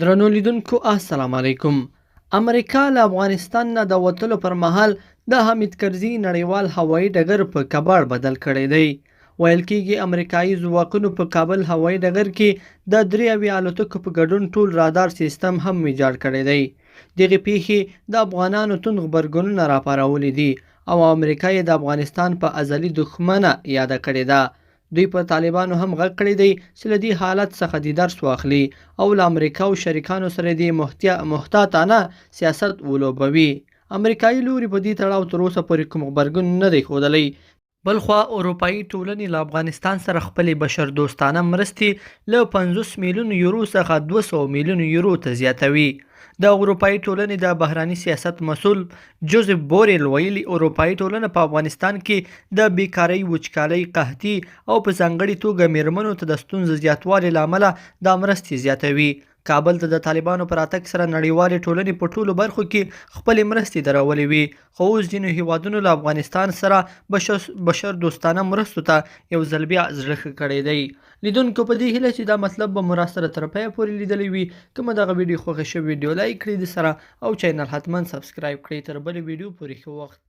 درنو لیدونکو السلام علیکم. امریکا له افغانستان نه د وتلو پر مهال د حامد کرزي نړیوال هوایي ډګر په کباړ بدل کړی دی. ویل کیږي امریکایي ځواکونو په کابل هوایي ډګر کې د 73 الوتکو په ګډون ټول رادار سیستم هم ویجاړ کړی دی. دغې پیښې د افغانانو توند غبرګونونه راپارولي دي او امریکا یې د افغانستان په ازلي دښمنه یاده کړې ده. دوی پر طالبانو هم غږ کړی دی چې له دې حالت څخه دې درس واخلي او له امریکا او شریکانو سره دې محتاطانه سیاست ولوبوي. امریکایي لوري په دې تړاو تر اوسه پورې کوم غبرګون نه دی ښودلی. بلخوا اروپایي ټولنې له افغانستان سره خپلې بشردوستانه مرستې له 50 میلیون یورو څخه 200 میلیون یورو ته زیاتوي. د اروپایي ټولنې د بهرني سیاست مسول جوزف بوریل ویلي، اروپایي ټولنه په افغانستان کې د بیکارۍ، وچکالۍ، قحطي او په ځانګړي توګه میرمنو ته د ستونزو زیاتوالي له امله دا مرستې زیاتوي. کابل ته د طالبانو په راتګ سره نړیوالې ټولنې په ټولو برخو کې خپلې مرستې درولې وې، خو اوس ځینو هیوادونو له افغانستان سره بشر دوستانه مرستو ته یو ځل بیا زړه ښه کړی دی. لیدونکو په دې هیله چې دا مطلب به مو راسره تر پایه پورې لیدلی وي. که مو دغه ویډیو خوښه شوې، ویډیو لایک کړئ د سره او چینل حتما سبسکرایب کړئ. تر بلې ویډیو پورې ښه وخت.